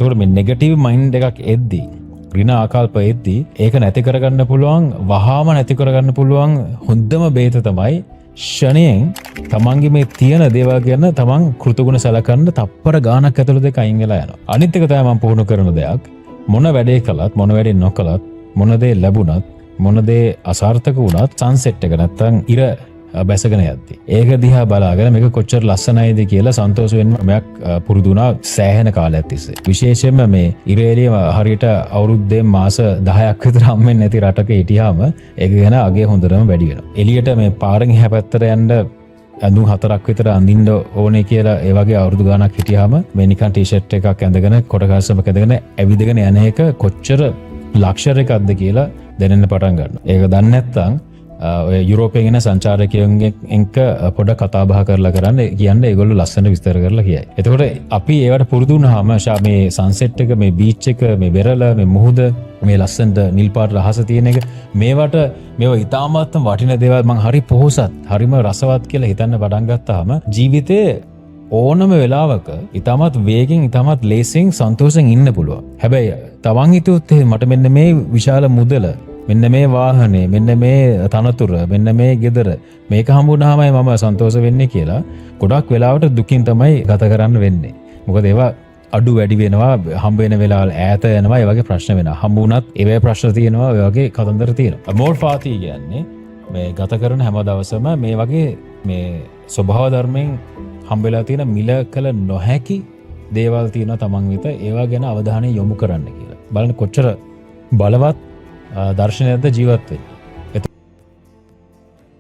එතකොට මේ negative mind එකක් එද්දී, ඍණ ආකල්ප එද්දී, ඒක නැති කරගන්න පුළුවන්, වහාම නැති කරගන්න පුළුවන් හොඳම බේත තමයි ක්ෂණයෙන් තමන්ගේ මේ තියෙන දේවල් ගැන තමන් කෘතගුණ සලකන්න. තප්පර ගානක් ඇතුළත ඒක අයින් වෙලා යනවා. අනිත් එක තමයි මම පුහුණු කරන දෙයක්. මොන වැඩේ කළත්, මොන වැඩේ නොකළත්, මොන දේ ලැබුණත්, මොන දේ අසාර්ථක වුණත්, සන්සෙට් එක නැත්තම් ඉර බැසගෙන යද්දි ඒක දිහා බලාගෙන මේක කොච්චර ලස්සනයිද කියලා සන්තෝෂ වෙන්න මයක් පුරුදු වුණා සෑහෙන කාලයක් තිස්සේ. විශේෂයෙන්ම මේ ඉර එළිය හරියට අවුරුද්දෙන් මාස 10ක් විතර හම්බෙන්නේ නැති රටක හිටියාම ඒක ගැන අගය හොඳටම වැඩි වෙනවා. එළියට මේ පාරෙන් එහා පැත්තට යන්න ඇඳුම් හතරක් විතර අඳින්න ඕනේ කියලා ඒ වගේ අවුරුදු ගාණක් හිටියාම, මේ නිකන් ටී-ෂර්ට් එකක් ඇඳගෙන, කොට කලිසමක් ඇඳගෙන ඇවිදගෙන යන එක කොච්චර ලක්ෂරි එකක්ද කියලා දැනෙන්න පටන් ගන්නවා. ඒක දන්නේ නැත්නම් ඔය යුරෝපයෙන් එන සංචාරකයන්ගෙන් එක්ක පොඩ කතා බහ කරලා කරන්න කියන්න, ඒගොල්ලෝ ලස්සන විස්තර කරලා කියයි. එතකොට අපි ඒවට පුරුදු වුණාම මේ සන්සෙට් එක, මේ බීච් එක, මේ වෙරළ, මේ මුහුද, මේ ලස්සනට නිල් පාට රහස තියෙන එක, මේවට මේවා ඉතාමත්ම වටින දේවල්, මං හරි පොහොසත්, හරිම රසවත් කියලා හිතන්න පටන් ගත්තාම ජීවිතේ ඕනම වෙලාවක ඉතාමත් වේගෙන්, ඉතාමත් ලේසියෙන් සන්තෝෂෙන් ඉන්න පුළුවන්. හැබැයි තමන් හිතුවොත් එහෙම මට මෙන්න මේ විශාල මුදල, මෙන්න මේ වාහනේ, මෙන්න මේ තනතුර, මෙන්න මේ ගෙදර, මේක හම්බුනහමයි මම සන්තෝෂ වෙන්නේ කියලා, ගොඩක් වෙලාවට දුකින් තමයි ගත කරන්න වෙන්නේ. මොකද ඒවා අඩු වැඩි වෙනවා, හම්බ වෙන වෙලාවල් ඈත යනවා, ඒ වගේ ප්‍රශ්න වෙනවා. හම්බ වුණත් ඒවැ ප්‍රශ්න තියෙනවා, ඔය වගේ කතන්දර තියෙනවා. අමෝර් ෆාති කියන්නේ මේ ගත කරන හැම දවසම මේ වගේ මේ ස්වභාව ධර්මයෙන් හම්බ වෙලා තියෙන මිල කළ නොහැකි දේවල් තියෙනවා තමන් වෙත, ඒවා ගැන අවධානය යොමු කරන්න කියලා. බලන්න කොච්චර බලවත් දර්ශනයක්ද ජීවත් වෙන්නේ.